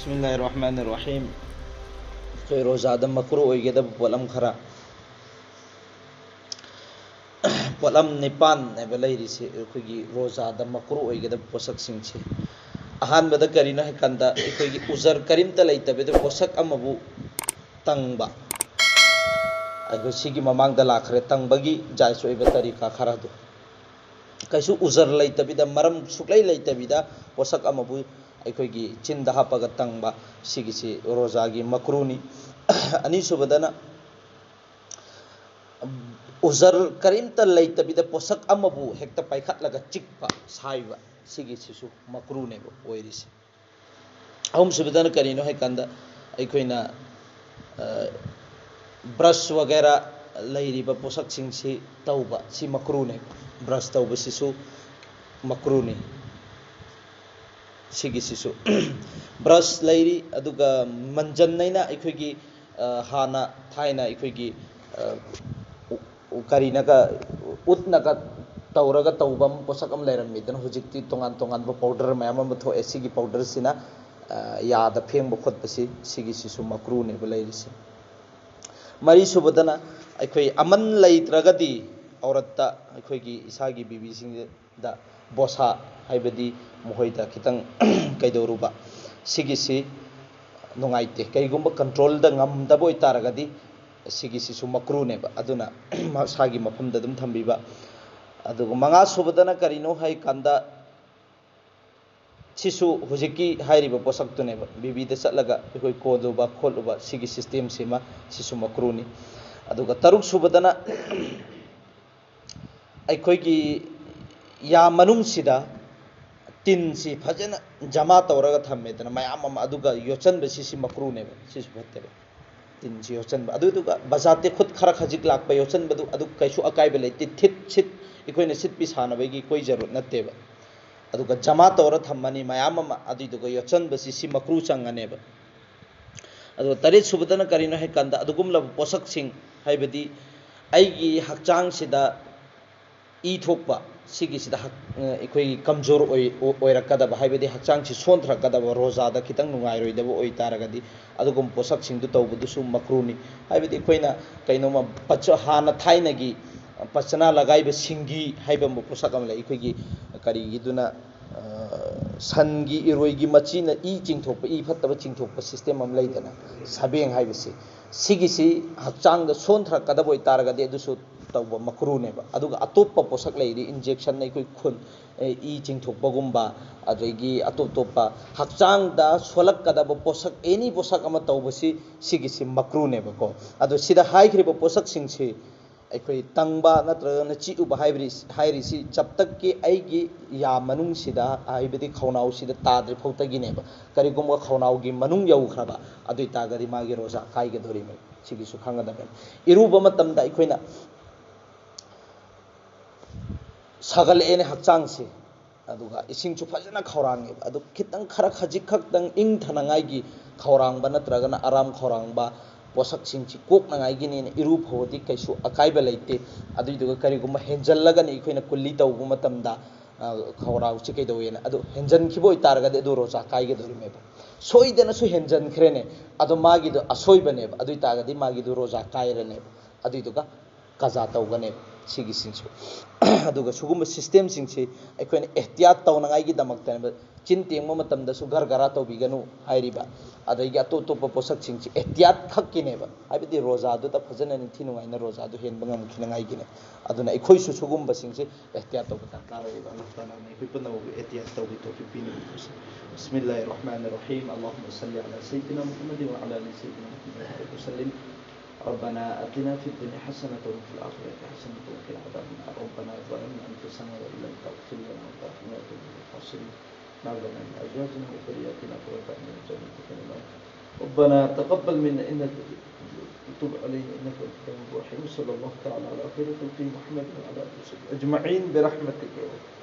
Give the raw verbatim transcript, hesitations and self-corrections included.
ꯕꯤꯁꯃꯤꯜꯂꯥꯍꯤꯔ ꯔꯍꯃꯥꯅꯤꯔ ꯔꯍꯤꯝ꯫ ꯑꯩꯈꯣꯏ ꯔꯣꯖꯥꯗ ꯃꯀ꯭ꯔꯨ ꯑꯣꯏꯒꯗꯕ ꯄꯣꯠꯂꯝ ꯈꯔ, ꯄꯣꯠꯂꯝ ꯅꯤꯄꯥꯟꯅꯦꯕ ꯂꯩꯔꯤꯁꯤ ꯑꯩꯈꯣꯏꯒꯤ ꯔꯣꯖꯥꯗ ꯃꯀ꯭ꯔꯨ ꯑꯣꯏꯒꯗꯕ ꯄꯣꯠꯁꯛꯁꯤꯡꯁꯤ꯫ ꯑꯍꯥꯟꯕꯗ ꯀꯔꯤꯅꯣ ꯍꯥꯏꯀꯥꯟꯗ, ꯑꯩꯈꯣꯏꯒꯤ ꯎꯖꯔ ꯀꯔꯤꯝꯇ ꯂꯩꯇꯕꯤꯗ ꯄꯣꯠꯁꯛ ꯑꯃꯕꯨ ꯇꯪꯕ꯫ ꯑꯩꯈꯣꯏ ꯁꯤꯒꯤ ꯃꯃꯥꯡꯗ ꯂꯥꯛꯈ꯭ꯔꯦ, ꯇꯪꯕꯒꯤ ꯖꯥꯏꯖ ꯑꯣꯏꯕ ꯇꯔꯤꯀꯥ ꯈꯔꯗꯨ꯫ ꯀꯩꯁꯨ ꯎꯖꯔ ꯂꯩꯇꯕꯤꯗ, ꯃꯔꯝ ꯁꯨꯛꯂꯩ ꯂꯩꯇꯕꯤꯗ ꯄꯣꯠꯁꯛ ꯑꯃꯕꯨ ꯑꯩꯈꯣꯏꯒꯤ ꯆꯤꯟꯗ ꯍꯥꯞꯄꯒ ꯇꯪꯕ, ꯁꯤꯒꯤꯁꯤ ꯔꯣꯖꯥꯒꯤ ꯃꯀ꯭ꯔꯨꯅꯤ꯫ ꯑꯅꯤꯁꯨꯕꯗꯅ, ꯎꯖꯔ ꯀꯔꯤꯝꯇ ꯂꯩꯇꯕꯤꯗ ꯄꯣꯠꯁꯛ ꯑꯃꯕꯨ ꯍꯦꯛꯇ ꯄꯥꯏꯈꯠꯂꯒ ꯆꯤꯛꯄ, ꯁꯥꯏꯕ, ꯁꯤꯒꯤꯁꯤꯁꯨ ꯃꯀ꯭ꯔꯨꯅꯦꯕ ꯑꯣꯏꯔꯤꯁꯦ꯫ ꯑꯍꯨꯝꯁꯨꯕꯗꯅ ꯀꯔꯤꯅꯣ ꯍꯥꯏꯀꯥꯟꯗ, ꯑꯩꯈꯣꯏꯅ, ꯑ, ꯕ꯭ꯔꯁ ꯋꯒꯦꯔꯥ ꯂꯩꯔꯤꯕ ꯄꯣꯠꯁꯛꯁꯤꯡꯁꯤ ꯇꯧꯕ, ꯁꯤ ꯃꯀ꯭ꯔꯨꯅꯦ꯫ ꯕ꯭ꯔꯁ ꯇꯧꯕꯁꯤꯁꯨ ꯃꯀ꯭ꯔꯨꯅꯤ꯫ ꯁꯤꯒꯤꯁꯤꯁꯨ ꯕ꯭ꯔꯁ ꯂꯩꯔꯤ, ꯑꯗꯨꯒ ꯃꯟꯖꯟ ꯍꯥꯏꯅ ꯑꯩꯈꯣꯏꯒꯤ, ꯑ, ꯍꯥꯟꯅ ꯊꯥꯏꯅ ꯑꯩꯈꯣꯏꯒꯤ, ꯑ, ꯎ-, ꯎ-, ꯀꯔꯤꯅꯒ, ꯎꯠꯅꯒ ꯇꯧꯔꯒ ꯇꯧꯕ ꯑꯃ ꯄꯣꯠꯁꯛ ꯑꯃ ꯂꯩꯔꯝꯃꯤꯗꯅ, ꯍꯧꯖꯤꯛꯇꯤ ꯇꯣꯉꯥꯟ ꯇꯣꯉꯥꯟꯕ ꯄꯥꯎꯗꯔ ꯃꯌꯥꯝ ꯑꯃ ꯊꯣꯛꯑꯦ꯫ ꯁꯤꯒꯤ ꯄꯥꯎꯗꯔꯁꯤꯅ, ꯑ, ꯌꯥꯗ ꯐꯦꯡꯕ ꯈꯣꯠꯄꯁꯤ, ꯁꯤꯒꯤꯁꯤꯁꯨ ꯃꯀ꯭ꯔꯨꯅꯦꯕ ꯂꯩꯔꯤꯁꯦ꯫ ꯃꯔꯤꯁꯨꯕꯗꯅ, ꯑꯩꯈꯣꯏ ꯑꯃꯟ ꯂꯩꯇ꯭ꯔꯒꯗꯤ ꯑꯧꯔꯠꯇ, ꯑꯩꯈꯣꯏꯒꯤ ꯏꯁꯥꯒꯤ ꯕꯤꯕꯤꯁꯤꯡꯗ ꯕꯣꯁꯥ, ꯍꯥꯏꯕꯗꯤ ꯃꯈꯣꯏꯗ ꯈꯤꯇꯪ ꯀꯩꯗꯧꯔꯨꯕ, ꯁꯤꯒꯤꯁꯤ ꯅꯨꯡꯉꯥꯏꯇꯦ꯫ ꯀꯔꯤꯒꯨꯝꯕ ꯀꯟꯇ꯭ꯔꯣꯜꯗ ꯉꯝꯗꯕ ꯑꯣꯏꯇꯥꯔꯒꯗꯤ ꯁꯤꯒꯤꯁꯤꯁꯨ ꯃꯀ꯭ꯔꯨꯅꯦꯕ꯫ ꯑꯗꯨꯅ ꯃꯁꯥꯒꯤ ꯃꯐꯝꯗ ꯑꯗꯨꯝ ꯊꯝꯕꯤꯕ꯫ ꯑꯗꯨꯒ ꯃꯉꯥꯁꯨꯕꯗꯅ ꯀꯔꯤꯅꯣ ꯍꯥꯏꯀꯥꯟꯗ, ꯁꯤꯁꯨ ꯍꯧꯖꯤꯛꯀꯤ ꯍꯥꯏꯔꯤꯕ ꯄꯣꯠꯁꯛꯇꯨꯅꯦꯕ, ꯕꯤꯕꯤꯗ ꯆꯠꯂꯒ ꯑꯩꯈꯣꯏ ꯀꯣꯜꯂꯨꯕ ꯈꯣꯠꯂꯨꯕ, ꯁꯤꯒꯤ ꯁꯤꯁꯇꯦꯝꯁꯤꯃ, ꯁꯤꯁꯨ ꯃꯀ꯭ꯔꯨꯅꯤ꯫ ꯑꯗꯨꯒ ꯇꯔꯨꯛ ꯁꯨꯕꯗꯅ, ꯑꯩꯈꯣꯏꯒꯤ ꯌꯥ ꯃꯅꯨꯡꯁꯤꯗ ꯇꯤꯟꯁꯤ ꯐꯖꯅ ꯖꯃꯥ ꯇꯧꯔꯒ ꯊꯝꯃꯦꯗꯅ, ꯃꯌꯥꯝ ꯑꯃ, ꯑꯗꯨꯒ ꯌꯣꯠꯁꯟꯕꯁꯤ, ꯁꯤ ꯃꯀ꯭ꯔꯨꯅꯦꯕ, ꯁꯤꯁꯨ ꯐꯠꯇꯦꯕ꯫ ꯇꯤꯟꯁꯤ ꯌꯣꯠꯁꯟꯕ, ꯑꯗꯨꯗꯨꯒ ꯕꯖꯥꯔꯗ ꯈꯨꯠ ꯈꯔ ꯈꯖꯤꯛ ꯂꯥꯛꯄ ꯌꯣꯠꯁꯟꯕꯗꯨ, ꯑꯗꯨ ꯀꯩꯁꯨ ꯑꯀꯥꯏꯕ ꯂꯩꯇꯦ꯫ ꯊꯤꯠ ꯁꯤꯠ ꯑꯩꯈꯣꯏꯅ ꯁꯤꯠꯄꯤ ꯁꯥꯟꯅꯕꯒꯤ ꯀꯣꯏ ꯖꯔꯨꯔꯠ ꯅꯠꯇꯦꯕ꯫ ꯑꯗꯨꯒ ꯖꯃꯥ ꯇꯧꯔ ꯊꯝꯃꯅꯤ ꯃꯌꯥꯝ ꯑꯃ, ꯑꯗꯨꯏꯗꯨꯒ ꯌꯣꯠꯁꯟꯕꯁꯤ, ꯁꯤ ꯃꯀ꯭ꯔꯨ ꯆꯪꯉꯅꯦꯕ꯫ ꯑꯗꯨꯒ ꯇꯔꯦꯠ ꯁꯨꯕꯗꯅ ꯀꯔꯤꯅꯣ ꯍꯥꯏꯀꯥꯟꯗ, ꯑꯗꯨꯒꯨꯝꯂꯕ ꯄꯣꯠꯁꯛꯁꯤꯡ, ꯍꯥꯏꯕꯗꯤ ꯑꯩꯒꯤ ꯍꯛꯆꯥꯡꯁꯤꯗ ꯏ ꯊꯣꯛꯄ, ꯁꯤꯒꯤꯁꯤꯗ ꯍꯛ-, ꯑ, ꯑꯩꯈꯣꯏꯒꯤ ꯀꯝꯖꯣꯔ ꯑꯣꯏ-, ꯑꯣ-, ꯑꯣꯏꯔꯛꯀꯗꯕ, ꯍꯥꯏꯕꯗꯤ ꯍꯛꯆꯥꯡꯁꯤ ꯁꯣꯟꯊꯔꯛꯀꯗꯕ, ꯔꯣꯖꯥꯗ ꯈꯤꯇꯪ ꯅꯨꯡꯉꯥꯏꯔꯣꯏꯗꯕ ꯑꯣꯏꯇꯥꯔꯒꯗꯤ ꯑꯗꯨꯒꯨꯝꯕ ꯄꯣꯠꯁꯛꯁꯤꯡꯗꯨ ꯇꯧꯕꯗꯨꯁꯨ ꯃꯀ꯭ꯔꯨꯅꯤ꯫ ꯍꯥꯏꯕꯗꯤ ꯑꯩꯈꯣꯏꯅ ꯀꯩꯅꯣꯝꯃ ꯄꯆ-, ꯍꯥꯟꯅ ꯊꯥꯏꯅꯒꯤ ꯄꯆꯅꯥ ꯂꯒꯥꯏꯕ ꯁꯤꯡꯒꯤ ꯍꯥꯏꯕ ꯑꯃ ꯄꯣꯠꯁꯛ ꯑꯃ ꯂꯩ꯫ ꯑꯩꯈꯣꯏꯒꯤ ꯀꯔꯤꯒꯤꯗꯨꯅ, ꯑ, ꯁꯟꯒꯤ ꯏꯔꯣꯏꯒꯤ ꯃꯆꯤꯅ ꯏ ꯆꯤꯡꯊꯣꯛꯄ, ꯏ ꯐꯠꯇꯕ ꯆꯤꯡꯊꯣꯛꯄ ꯁꯤꯁꯇꯦꯝ ꯑꯃ ꯂꯩꯗꯅ, ꯁꯥꯕꯦꯡ ꯍꯥꯏꯕꯁꯤ꯫ ꯁꯤꯒꯤꯁꯤ ꯍꯛꯆꯥꯡꯗ ꯁꯣꯟꯊꯔꯛꯀꯗꯕ ꯑꯣꯏꯇꯥꯔꯒꯗꯤ ꯑꯗꯨꯁꯨ ꯇꯧꯕ ꯃꯀ꯭ꯔꯨꯅꯦꯕ꯫ ꯑꯗꯨꯒ ꯑꯇꯣꯞꯄ ꯄꯣꯠꯁꯛ ꯂꯩꯔꯤ, ꯏꯟꯖꯦꯛꯁꯟ, ꯑꯩꯈꯣꯏ ꯈꯨꯟ, ꯑꯦ, ꯏ ꯆꯤꯡꯊꯣꯛꯄꯒꯨꯝꯕ, ꯑꯗꯒꯤ ꯑꯇꯣꯞ ꯑꯇꯣꯞꯄ ꯍꯛꯆꯥꯡꯗ ꯁꯣꯜꯂꯛꯀꯗꯕ ꯄꯣꯠꯁꯛ, ꯑꯦꯅꯤ ꯄꯣꯠꯁꯛ ꯑꯃ ꯇꯧꯕꯁꯤ, ꯁꯤꯒꯤꯁꯤ ꯃꯀ꯭ꯔꯨꯅꯦꯕꯀꯣ꯫ ꯑꯗꯣ ꯁꯤꯗ ꯍꯥꯏꯈ꯭ꯔꯤꯕ ꯄꯣꯠꯁꯛꯁꯤꯡꯁꯤ ꯑꯩꯈꯣꯏ ꯇꯪꯕ ꯅꯠꯇ꯭ꯔꯒꯅ ꯆꯤꯛꯎꯕ ꯍꯥꯏꯕꯔꯤ-, ꯍꯥꯏꯔꯤꯁꯤ ꯆꯞꯇꯛꯀꯤ ꯑꯩꯒꯤ ꯌꯥ ꯃꯅꯨꯡꯁꯤꯗ, ꯍꯥꯏꯕꯗꯤ ꯈꯧꯅꯥꯎꯁꯤꯗ ꯇꯥꯗ꯭ꯔꯤ ꯐꯥꯎꯗꯒꯤꯅꯦꯕ꯫ ꯀꯔꯤꯒꯨꯝꯕ ꯈꯧꯅꯥꯎꯒꯤ ꯃꯅꯨꯡ ꯌꯧꯈ꯭ꯔꯕ, ꯑꯗꯨ ꯑꯣꯏꯇꯥꯔꯒꯗꯤ ꯃꯥꯒꯤ ꯔꯣꯖꯥ ꯀꯥꯏꯒꯗꯧꯔꯤꯕꯅꯤ꯫ ꯁꯤꯒꯤꯁꯨ ꯈꯪꯒꯗꯕꯅꯤ꯫ ꯏꯔꯨꯕ ꯃꯇꯝꯗ ꯑꯩꯈꯣꯏꯅ ꯁꯥꯒꯠꯂꯛꯑꯦꯅꯦ ꯍꯛꯆꯥꯡꯁꯦ, ꯑꯗꯨꯒ ꯏꯁꯤꯡꯁꯨ ꯐꯖꯅ ꯈꯧꯔꯥꯡꯉꯦꯕ꯫ ꯑꯗꯨ ꯈꯤꯇꯪ ꯈꯔ ꯈꯖꯤꯛ ꯈꯛꯇꯪ ꯏꯪꯊꯅꯉꯥꯏꯒꯤ ꯈꯧꯔꯥꯡꯕ ꯅꯠꯇ꯭ꯔꯒꯅ ꯑꯔꯥꯝ ꯈꯧꯔꯥꯡꯕ ꯄꯣꯠꯁꯛꯁꯤꯡꯁꯤ ꯀꯣꯛꯅꯉꯥꯏꯒꯤꯅꯦꯅ ꯏꯔꯨ ꯐꯧꯔꯗꯤ ꯀꯩꯁꯨ ꯑꯀꯥꯏꯕ ꯂꯩꯇꯦ꯫ ꯑꯗꯨꯏꯗꯨꯒ ꯀꯔꯤꯒꯨꯝꯕ ꯍꯦꯟꯖꯜꯂꯒꯅ ꯑꯩꯈꯣꯏꯅ ꯀꯨꯜꯂꯤ ꯇꯧꯕ ꯃꯇꯝꯗ, ꯑ, ꯈꯧꯔꯥꯎꯁꯤ ꯀꯩꯗꯧꯋꯦꯅ, ꯑꯗꯨ ꯍꯦꯟꯖꯟꯈꯤꯕ ꯑꯣꯏꯇꯥꯔꯒꯗꯤ ꯑꯗꯨ ꯔꯣꯖꯥ ꯀꯥꯏꯒꯗꯧꯔꯤꯃꯦꯕ꯫ ꯁꯣꯏꯗꯅꯁꯨ ꯍꯦꯟꯖꯟꯈ꯭ꯔꯦꯅꯦ, ꯑꯗꯣ ꯃꯥꯒꯤꯗꯣ ꯑꯁꯣꯏꯕꯅꯦꯕ꯫ ꯑꯗꯨ ꯑꯣꯏꯇꯥꯔꯒꯗꯤ ꯃꯥꯒꯤꯗꯣ ꯔꯣꯖꯥ ꯀꯥꯏꯔꯅꯦꯕ꯫ ꯑꯗꯨꯏꯗꯨꯒ ꯀꯖꯥ ꯇꯧꯒꯅꯦꯕ ꯁꯤꯒꯤꯁꯤꯡꯁꯨ꯫ ꯑꯗꯨꯒ ꯁꯤꯒꯨꯝꯕ ꯁꯤꯁꯇꯦꯝꯁꯤꯡꯁꯤ ꯑꯩꯈꯣꯏꯅ ꯑꯦꯍꯇꯤꯌꯥꯠ ꯇꯧꯅꯉꯥꯏꯒꯤꯗꯃꯛꯇꯅꯦꯕ꯫ ꯆꯤꯟ ꯇꯦꯡꯕ ꯃꯇꯝꯗꯁꯨ ꯒꯔ ꯒꯔꯥ ꯇꯧꯕꯤꯒꯅꯨ ꯍꯥꯏꯔꯤꯕ꯫ ꯑꯗꯒꯤ ꯑꯇꯣꯞ ꯑꯇꯣꯞꯄ ꯄꯣꯠꯁꯛꯁꯤꯡꯁꯤ ꯑꯦꯍꯇꯤꯌꯥꯠ ꯈꯛꯀꯤꯅꯦꯕ, ꯍꯥꯏꯕꯗꯤ ꯔꯣꯖꯥꯗꯨꯗ ꯐꯖꯅ ꯅꯤꯡꯊꯤ ꯅꯨꯡꯉꯥꯏꯅ ꯔꯣꯖꯥꯗꯨ ꯍꯦꯟꯕ ꯉꯝꯈꯤꯅꯉꯥꯏꯒꯤꯅꯦ꯫ ꯑꯗꯨꯅ ꯑꯩꯈꯣꯏꯁꯨ ꯁꯤꯒꯨꯝꯕꯁꯤꯡꯁꯤ ꯑꯦꯍꯇꯤꯌꯥꯠ ꯇꯧꯕ ꯗꯔꯀꯥꯔ ꯑꯣꯏꯌꯦꯕ꯫ ꯑꯜꯂꯥꯍ ꯇꯥꯂꯥꯅ ꯑꯩꯈꯣꯏ ꯄꯨꯝꯅꯃꯛꯄꯨ ꯑꯦꯍꯇꯤꯌꯥꯠ ꯇꯧꯕꯒꯤ ꯇꯧꯐꯤꯛ ꯄꯤꯅꯕꯤꯌꯨ꯫ بسم الله الرحمن الرحيم. اللهم صل على سيدنا محمد وعلى آل سيدنا محمد وبارك وسلم. ربنا آتنا في الدنيا حسنة وفي الآخرة حسنة وقنا عذاب النار. ربنا ظلمنا أنفسنا وإن لم تغفر لنا وترحمنا لنكونن من الخاسرين. هب لنا من أزواجنا وذرياتنا قرة أعين واجعلنا للمتقين إماما. ربنا تقبل منا إنك تب علينا إنك أنت التواب الرحيم. صلى الله تعالى على خير خلقه محمد وعلى آله وصحبه أجمعين برحمتك يا أرحم